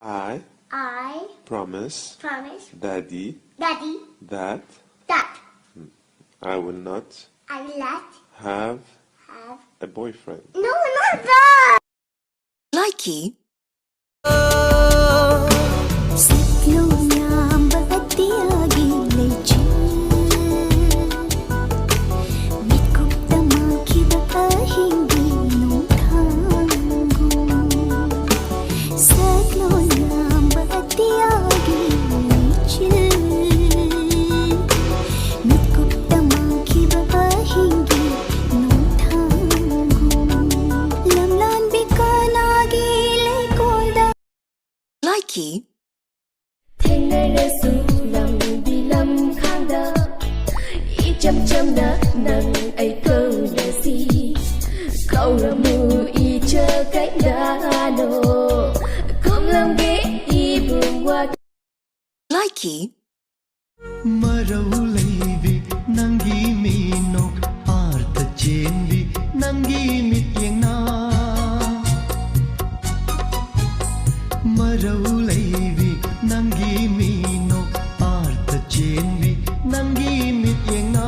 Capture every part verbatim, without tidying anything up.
I I promise promise Daddy Daddy that that I will not I will not have have a boyfriend. No, not that. Likey. Saklo yamba atiagi lechi. Mikup tamaki ba ahingi nung tanggu. Saklo yamba atiagi lechi. Mikup tamaki ba ahingi nung tanggu. Lamlan bikanagi lekoda. Likey. ꯊꯦꯡꯅꯔꯁꯨ ꯂꯝꯕꯤ ꯂꯝꯈꯥꯡꯗ ꯏꯆꯝ ꯆꯝꯅ ꯅꯪ ꯑꯩ ꯀꯧꯅꯁꯤ ꯀꯧꯔꯝꯃꯨ ꯏꯆ ꯀꯩꯗꯥꯅꯣ ꯈꯨꯝꯂꯝꯒꯦ ꯏꯕꯨꯡ ꯋꯥ Likey. ꯃꯔꯧ ꯂꯩꯕꯤ ꯅꯪꯒꯤ ꯃꯤꯅꯣꯛ ꯑꯥꯔꯊ ꯆꯦꯟꯕꯤ ꯅꯪꯒꯤ ꯃꯤꯠꯌꯦꯡꯅ ꯃꯔꯧ ꯂꯩꯕꯤ ꯅꯪꯒꯤ ꯃꯤꯅꯣꯛ ꯑꯥꯔꯊ ꯆꯦꯟꯕꯤ ꯅꯪꯒꯤ ꯃꯤꯠꯌꯦꯡꯅ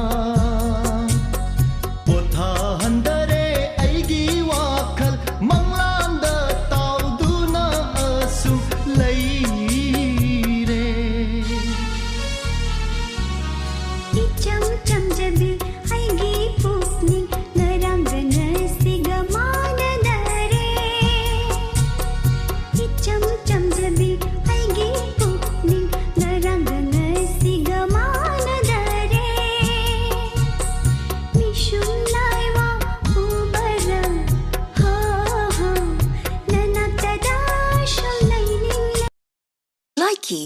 ꯄꯣꯊꯥꯍꯟꯗꯔꯦ ꯑꯩꯒꯤ ꯋꯥꯈꯜ ꯃꯪꯂꯥꯟꯗ ꯇꯥꯎꯗꯨꯅ ꯑꯁꯨꯝ ꯂꯩꯔꯦ ꯏꯆꯝ ꯆꯝꯖꯕꯤ ꯑꯩꯒꯤ ꯄꯨꯛꯅꯤꯡ ꯉꯔꯥꯡꯒ ꯉꯁꯤꯒ ꯃꯥꯟꯅꯗꯔꯦ ꯏꯆꯝ ꯆꯝꯖꯕꯤ ꯑꯩꯒꯤ ꯄꯨꯛꯅꯤꯡ ꯉꯔꯥꯡꯒ ꯉꯁꯤꯒ ꯃꯥꯟꯅꯗꯔꯦ ꯃꯤꯁꯨꯝ ꯂꯥꯏꯋꯥ ꯎꯕꯔ ꯍꯣ ꯍꯣ ꯅꯅꯥꯛꯇꯗ ꯁꯨꯝ ꯂꯩꯅꯤꯡꯂꯦ Likey.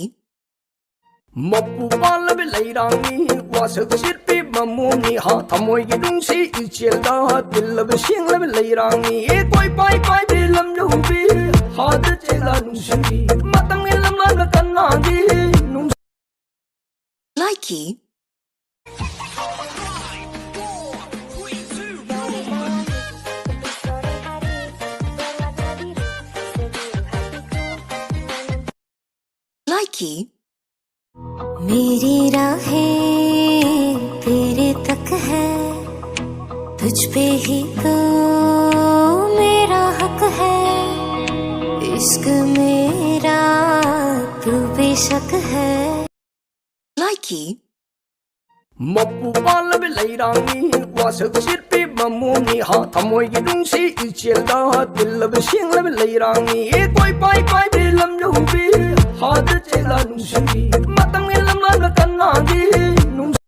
ꯃꯄꯨ ꯄꯥꯜꯂꯕ ꯂꯩꯔꯥꯡꯅꯤ ꯋꯥꯁꯛ ꯁꯤꯠꯄꯤ ꯃꯃꯣꯝꯅꯤ ꯍꯥ ꯊꯃꯣꯏꯒꯤ ꯅꯨꯡꯁꯤ ꯏꯆꯦꯜꯗ ꯇꯤꯜꯂꯕ ꯁꯦꯡꯂꯕ ꯂꯩꯔꯥꯡꯅꯤ ꯀꯣꯏ ꯄꯥꯏ ꯄꯥꯏꯕꯤ ꯂꯝꯂꯨꯕꯤ ꯍꯥꯗ ꯆꯦꯜꯂ ꯅꯨꯡꯁꯤꯕꯤ ꯃꯇꯝꯒꯤ ꯂꯝꯂꯥꯟꯗ ꯀꯅꯥꯒꯤ ꯅꯨꯡꯁꯤ Likey. की। मेरी राहें तेरे तक है, तुझ पे ही तो मेरा हक है, इश्क मेरा तू बेशक है। Likey. ꯃꯄꯨ ꯄꯥꯜꯂꯕ ꯂꯩꯔꯥꯡꯅꯤ, ꯋꯥꯁꯛ ꯁꯤꯠꯄꯤ ꯃꯃꯣꯅꯤ ꯍꯥ, ꯊꯃꯣꯏꯒꯤ ꯅꯨꯡꯁꯤ ꯏꯆꯦꯜꯗ ꯇꯤꯜꯂꯕ ꯁꯦꯡꯂꯕ ꯂꯩꯔꯥꯡꯅꯤ꯫ ꯀꯣꯏ ꯄꯥꯏ ꯄꯥꯏꯕꯤ ꯂꯝ ꯌꯧꯕꯤ, ꯍꯥꯗ ꯆꯦꯜꯂ ꯅꯨꯡꯁꯤꯕꯤ, ꯃꯇꯝꯒꯤ ꯂꯝꯂꯥꯟꯗ ꯀꯅꯥꯒꯤ ꯅꯨꯡꯁꯤ꯫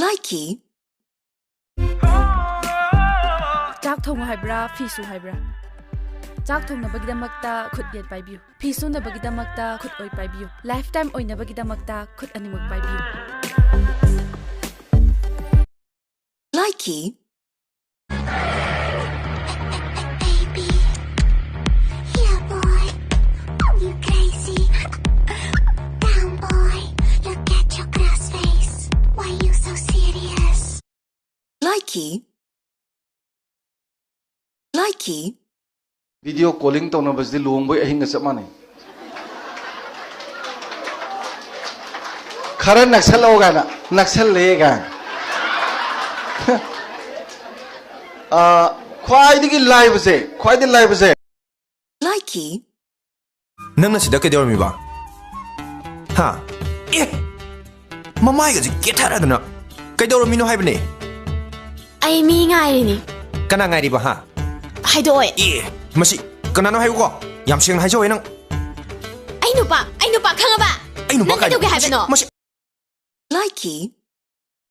Likey. ꯆꯥꯛ ꯊꯣꯡꯉꯨ ꯍꯥꯏꯕ꯭ꯔꯥ, ꯐꯤ ꯁꯨ ꯍꯥꯏꯕ꯭ꯔꯥ? ꯆꯥꯛ ꯊꯣꯡꯅꯕꯒꯤꯗꯃꯛꯇ ꯈꯨꯠ ꯌꯦꯠ ꯄꯥꯏꯕꯤꯌꯨ꯫ ꯐꯤ ꯁꯨꯅꯕꯒꯤꯗꯃꯛꯇ ꯈꯨꯠ ꯑꯣꯏ ꯄꯥꯏꯕꯤꯌꯨ꯫ Lifetime ꯑꯣꯏꯅꯕꯒꯤꯗꯃꯛꯇ ꯈꯨꯠ ꯑꯅꯤꯃꯛ ꯄꯥꯏꯕꯤꯌꯨ꯫ Likey. Baby, yeah boy, you crazy. Down boy, look at your glass face. Why you so serious? Likey. Likey. Video calling ꯇꯧꯅꯕꯁꯤꯗꯤ ꯂꯨꯍꯣꯡꯕꯩ ꯑꯍꯤꯡꯒ ꯆꯞ ꯃꯥꯟꯅꯩ꯫ ꯈꯔ ꯅꯛꯁꯜꯂꯛꯑꯣ ꯀꯥꯏꯅ, ꯅꯛꯁꯜꯂꯦ ꯀꯥꯏꯅ꯫ ꯑꯥ, ꯈ꯭ꯋꯥꯏꯗꯒꯤ ꯂꯥꯏꯕꯁꯦ, ꯈ꯭ꯋꯥꯏꯗꯒꯤ ꯂꯥꯏꯕꯁꯦ꯫ Likey. ꯅꯪꯅ ꯁꯤꯗ ꯀꯩꯗꯧꯔꯝꯃꯤꯕ? ꯍꯥ? ꯑꯦ! ꯃꯃꯥꯏꯒꯁꯦ ꯀꯦꯊꯔꯗꯅ ꯀꯩꯗꯧꯔꯝꯃꯤꯅꯣ ꯍꯥꯏꯕꯅꯦ? ꯑꯩ ꯃꯤ ꯉꯥꯏꯔꯤꯅꯤ꯫ ꯀꯅꯥ ꯉꯥꯏꯔꯤꯕ, ꯍꯥ? ꯍꯥꯏꯗꯣꯛꯑꯣꯏ꯫ ꯑꯦ! ꯃꯁꯤ ꯀꯅꯥꯅꯣ ꯍꯥꯏꯌꯨꯀꯣ? ꯌꯥꯝ ꯁꯦꯡꯅ ꯍꯥꯏꯖꯧꯋꯦ ꯅꯪ꯫ ꯑꯩ ꯅꯨꯄꯥ, ꯑꯩ ꯅꯨꯄꯥ ꯈꯪꯉꯕ? ꯑꯩ ꯅꯨꯄꯥ ꯅꯪ ꯀꯥꯏꯅ? ꯀꯩꯗꯧꯒꯦ ꯃꯁꯤ, ꯍꯥꯏꯕꯅꯣ? ꯃꯁꯤ Likey.